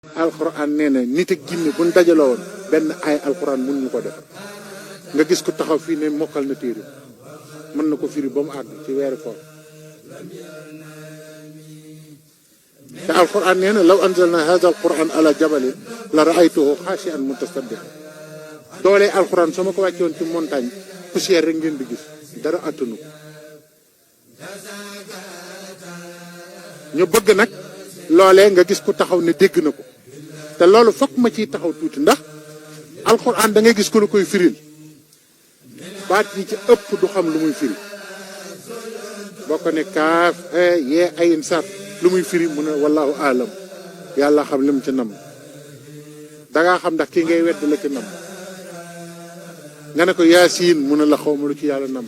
alxuraan nee na nit ak jinne buñ dajaloo woon benn ay alxuraan mun ñu ko defar nga gis ko taxaw fii ne mokkal na téere mën na ko firi ba mu àgg ci weeru koor te alxuraan nee na law anzalna hadha alquran ala jabalin la raaytuhu xaashi'an mutasaddian doole alxuraan soo ma ko wàcce woon ci montagne poussière rek ngeen di gis dara attanu ñu bëgg nag loolee nga gis ku taxaw ne dégg na ko te loolu fokk ma ciy taxaw tuuti ndax alxuraan da ngay gis ko lu koy firil baat yi ci ëpp du xam lu muy firi boo ko ne kaaf yee ayin sat lu muy firi mu ne wallahu alam yàlla xam li mu ci nam dangaa xam ndax kii ngay wedd la ci nam nga ne ko yaasiin mu ne la xaw ma lu ci yàlla nam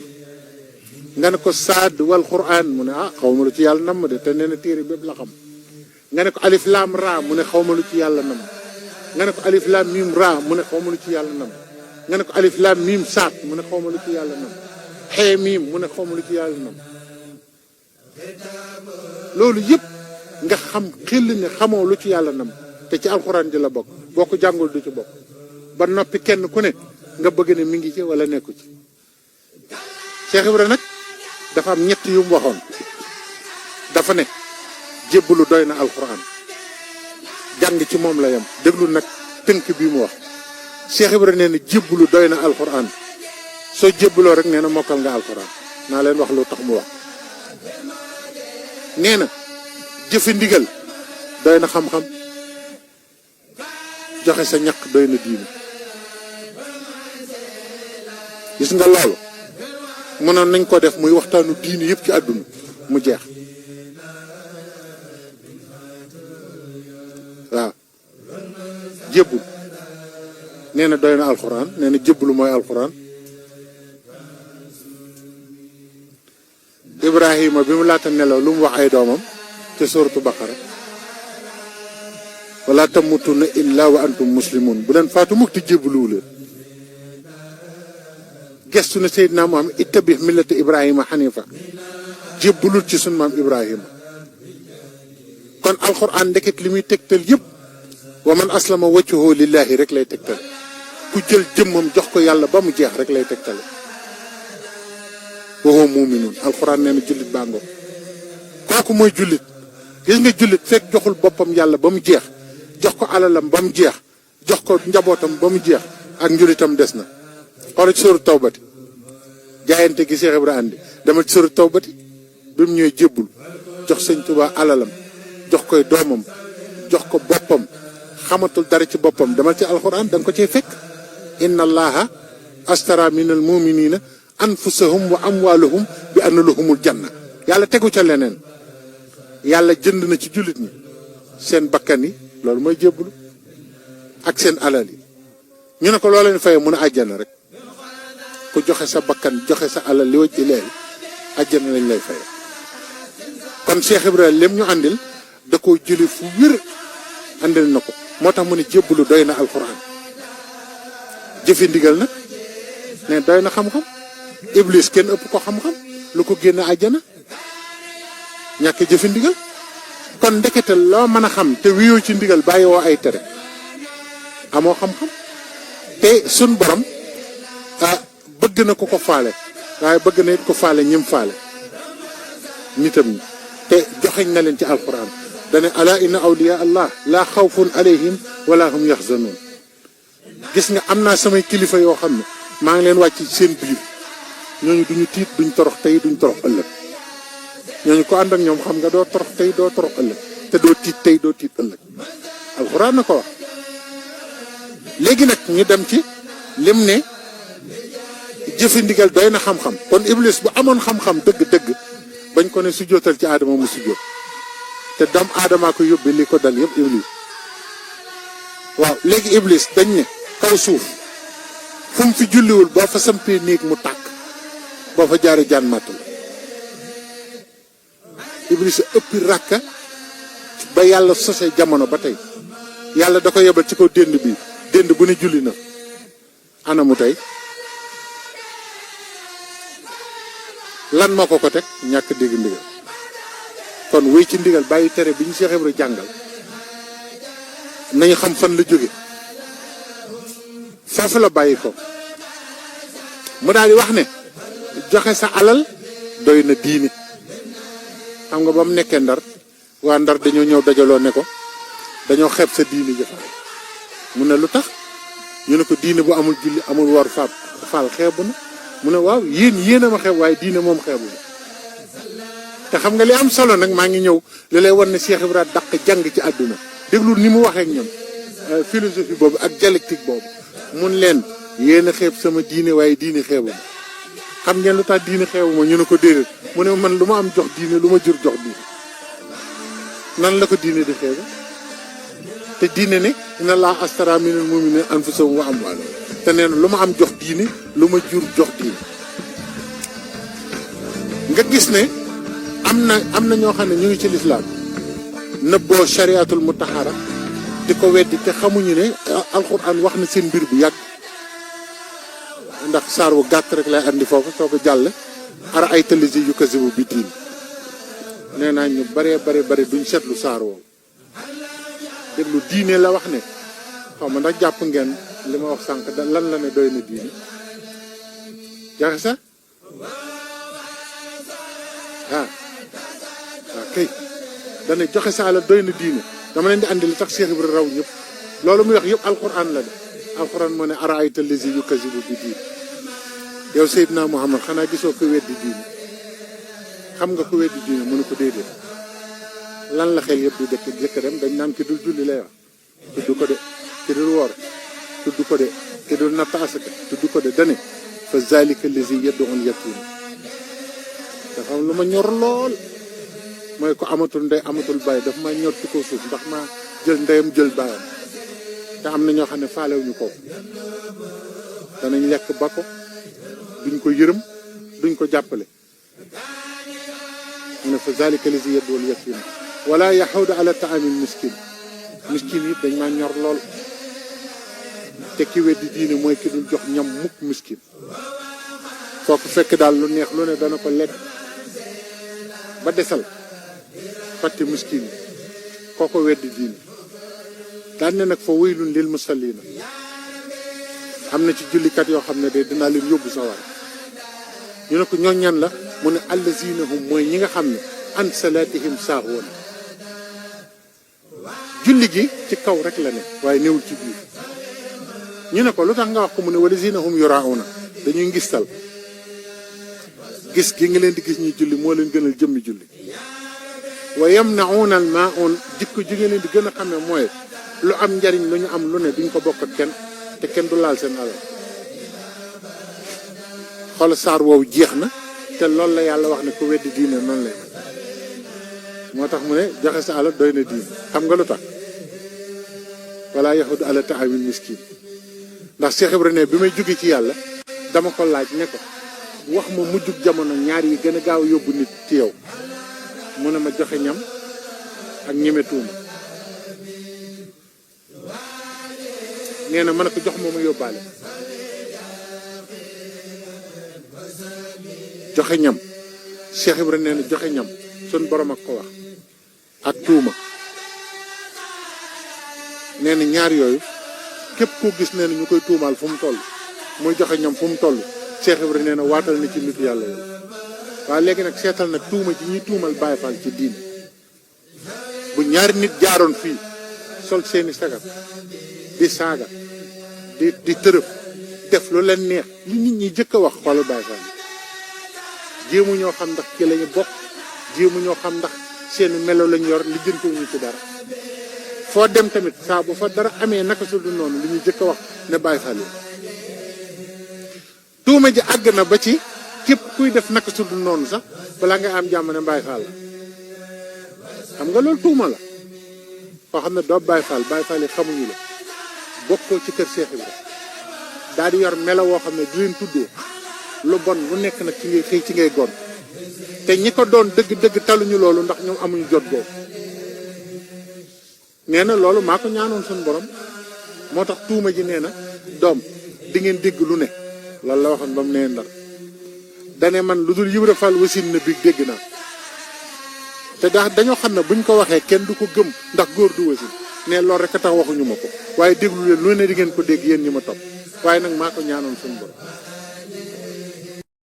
nga ne ko saad wal quraan mu ne xaw ma lu ci yàlla nam de te nee na téere bépp la xam nga ne ko alif laam raa mu ne xaw ma lu ci yàlla nam nga ne ko alif laam miim raa mu ne xaw ma lu ci yàlla nam nga ne ko alif laam miim saat mu ne xaw ma lu ci yàlla nam xee miim mu ne xaw ma lu ci yàlla nam loolu yëpp nga xam xel ne xamoo lu ci yàlla nam te ci alxuraan ji la bokk boo ko jàngul du ci bokk ba noppi kenn ku ne nga bëgg ne mi ngi ci wala nekku ci Cheikh Ibra nag dafa am ñett yu mu waxoon dafa ne jébbalu doy na alxuraan jàng ci moom la yam déglu nag tënk bi mu wax Cheikh Ibra nee na jébbalu doy na alxuraan soo jébbaloo rek nee na mokkal nga alxuraan naa leen wax lu tax mu wax nee na jëfe ndigal doy na xam-xam joxe sa ñaq doy na diine gis nga loolu mënoon nañ ko def muy waxtaanu diine yëpp ci àdduna mu jeex waaw jébbul nee na doy na alxuraan nee na jébbulu mooy alxuraan Ibrahima bi mu laata nelaw lu mu wax ay doomam te suuratu Baqara wala tamutunna illa wa antum muslimun bu leen faatu mukk te jébbuluwu leen gestu na Seydina Muhammad ittabi millata Ibrahima xanifa jébbulul ci sunu maam Ibrahima kon alxuraan ndeket li muy tegtal yëpp wa man aslama wajhahu lillahi rek lay tegtal ku jël jëmmam jox ko yàlla ba mu jeex rek lay tegtale wa huwa mu'minun alxuraan nee na jullit baa ngoog kooku mooy jullit gis nga jullit fekk joxul boppam yàlla ba mu jeex jox ko alalam ba mu jeex jox ko njabootam ba mu jeex ak njullitam des na xoolal ci sóoru tawbati jaayante gi Cheikh Ibra andi dama ci sóoru tawbati bi mu ñëwee jébbul jox sëñ Tuubaa alalam jox koy doomam jox ko boppam xamatul dara ci boppam dama ci alxuraan da nga ko cee fekk inna allaha astara minal muminina anfusahum wa amwalahum bi anna lahumul janna yàlla tegu ca leneen yàlla jënd na ci jullit ñi seen bakkan yi loolu mooy jébbulu ak seen alal yi ñu ne ko loo leen fayee mun a àjjana rek ku joxe sa bakkan joxe sa alal li waj ileel àjjana lañ lay fayee kon Cheikh Ibrahima lem ñu àndil da koo jële fu wér àndil na ko moo tax mu ne jébbulu doy na alxuraan jëfe ndigal nag ne doy na xam-xam iblis kenn ëpp ko xam-xam lu ko génn àjjana ñàkk jëfe ndigal kon ndekete loo mën a xam te wiyoo ci ndigal bàyyi woo ay tere amoo xam-xam te sun borom bëgg na ko ko faale waaye bëgg na it ko faale ñim faale nitam ñi te joxeñ na leen ci alquran dane ala inna awliya allah laa xawfun alayhim wala hum yaxzanun gis nga am naa samay kilifa yoo xam ne maa ngi leen wàcc ci seen biir ñooñu duñu tiit duñ torox tey duñ torox ëllëg ñooñu ko ànd ak ñoom xam nga doo torox tey doo torox ëllëg te doo tiit tey doo tiit ëllëg alxuraan na ko wax léegi nag ñu dem ci lim ne jëfe ndigal doy na xam-xam kon iblis bu amoon xam-xam dëgg-dëgg bañ ko ne sujjóotal ci aadama mu sujjóot te dam aadamaa ko yóbbi li ko dal yëpp iblis waaw léegi iblis dañ ne kaw suuf fu mu fi julliwul boo fa sampee néeg mu tàkk boo fa jaaree jaan màtt la iblis a ëppi ràkka ba yàlla sose jamono ba tey yàlla da ko yebal ci kaw dénd bi dénd bu ne julli na anamu tey lan moo ko teg ñàkk dégg ndigal kon wéy ci ndigal bàyyi tere bi ñu Cheikh Ibra jàngal nañu xam fan la jóge foofu la bàyyi ko mu daal di wax ne joxe sa alal doy na diine. xam nga ba mu nekkee Ndar waa Ndar dañoo ñëw dajaloo ne ko dañoo xeeb sa diine ji mu ne lu tax ñu ne ko diine bu amul julli amul war faal xeebu na mu ne waaw yéen a ma xeeb waaye diine moom xeebu na. te xam nga li am solo nag maa ngi ñëw li lay wan ne Cheikh Ibra dàq jàng ci àdduna déglu ni mu waxee ak ñoom philosophie boobu ak dialectique boobu mun leen yéen a xeeb sama diine waaye diine xeebu ma. xam ngeen lu tax diine xeebu ma ñu ne ko déedéet mu ne man lu ma am jox diine lu ma jur jox diine nan la ko diine di xeebu te diine ne inna Allaha astara minal mu'minina anfusahum wa amwaalahum te nee na lu ma am jox diine lu ma jur jox diine. nga gis ne am na ñoo xam ne ñu ngi ci lislaam nëbboo shariatul mutahara di ko weddi te xamuñu ne alxuraan wax na seen mbir bu yàgg. ndax saar wu gàtt rek lay andi foofu soo ko jàll ara ay talisi yu kasibu bi diin nee naa ñu bare duñ seetlu saar woowu déglu diine la wax ne xaw ma ndax jàpp ngeen li ma wax sànq lan la ne doy na diine jaxe sax waaw kay dana joxe sa alal doy na diine dama leen di andi li tax Cheikh Ibra raw ñëpp loolu muy wax yëpp alquran la de alquran moo ne ara ay talisi yu kasibu bi diin yow Seydina Muhammad xanaa gisoo ko weddi diine xam nga ko weddi diine mënu ko déedéet lan la xel yëpp di dëkk dem dañ naan ki dul julli lay wax tudd ko de ki dul woor tudd ko de ki dul natt asaka tudd ko de dane fa zalika lazi yad'ul yatim dafa am lu ma ñor lool mooy ko amatul ndey amatul bàyyi daf ma ñor ci kaw suuf ndax ma jël ndeyam jël bàyyam te am na ñoo xam ne faalewuñu ko danañ lekk ba ko duñ ko yërëm duñ ko jàppale mu ne fa zalika lazi yad'ul yatim wala yaxudu ala taamil miskin yi dañ maa ñor lool te ki weddi diine mooy ki dul jox ñam mukk miskin kooku fekk daal lu neex lu ne dana ko lekk ba desal fàtte miskin yi kooko weddi diine daan ne nag fa waylun lil musallina am na ci jullikat yoo xam ne de dinaa leen yóbbu sawar ñu ne ko ñoo ñan la mu ne allazina hum mooy ñi nga xam ne an salatihim saahuun julli gi ci kaw rek la ne waaye newul ci biir ñu ne ko lu tax nga wax ko mu ne wallazina hum yurauna dañuy ngistal gis gi nga leen di gis ñuy julli moo leen gënal jëmmi julli wa yamnauna al maun jikko ji nga leen di gën a xamee mooy lu am njariñ lu ñu am lu ne duñ ko bokk ak kenn te kenn du laal seen alal xool saar woowu jeex na te loolu la yàlla wax ne ko weddi diine noonu lay moo tax mu ne joxe sa alal doy na diine xam nga lu tax wala yaxudu ala taamil miskin ndax Cheikh Ibra ne bi may jóge ci yàlla dama ko laaj ne ko wax ma mujjug jamono ñaar yi gën a gaaw yóbbu nit ci yow mu ne ma joxe ñam ak ñeme tuuma nee na ma ne ko jox ma yóbbaale joxe ñam Cheikh Ibra nee na joxe ñam sun borom ak ko wax ak tuuma nee na ñaar yooyu képp koo gis nee na ñu koy tuumaal fu mu toll muy joxe ñam fu mu toll Cheikh Ibra nee na waatal na ci nit yàlla yooyu waaye léegi nag seetal nag tuuma ji ñuy tuumal Baay Faal ci diine bu ñaari nit jaaroon fii sol seeni sagar di saaga di tërëf def lu leen neex li nit ñi jëkk a wax xoolal Baay Faal jéemu ñoo xam ndax ci lañu bokk jéemu ñoo xam ndax seen melo lañu yor li jëntuwuñu ci dara foo dem tamit saa bu fa dara amee naka su du noonu li ñu jëkk a wax ne Baay Faal yi tuuma ji àgg na ba ci képp kuy def naka su du noonu sax balaa nga am jàmm ne Baay Faal la xam nga loolu tuuma la koo xam ne doo Baay Faal yi xamuñu la bokkoo ci kër Cheikh Ibra daal di yor melo woo xam ne di leen tuddoo lu bon lu nekk nag ci ngay xëy ci ngay gon te ñi ko doon dëgg-dëgg taluñu loolu ndax ñoom amuñu jot boobu nee na loolu maa ko ñaanoon suñu borom moo tax tuuma ji nee na doom di ngeen dégg lu ne loolu la waxoon ba mu nee Ndar dane man lu dul Ibra Fall wasin na bi dégg naa te dañoo xam ne buñ ko waxee kenn du ko gëm ndax góor du wasin ne loolu rek a tax waxuñu ma ko waaye déglu leen lu ne di ngeen ko dégg yéen ñi ma topp waaye nag maa ko ñaanoon suñu borom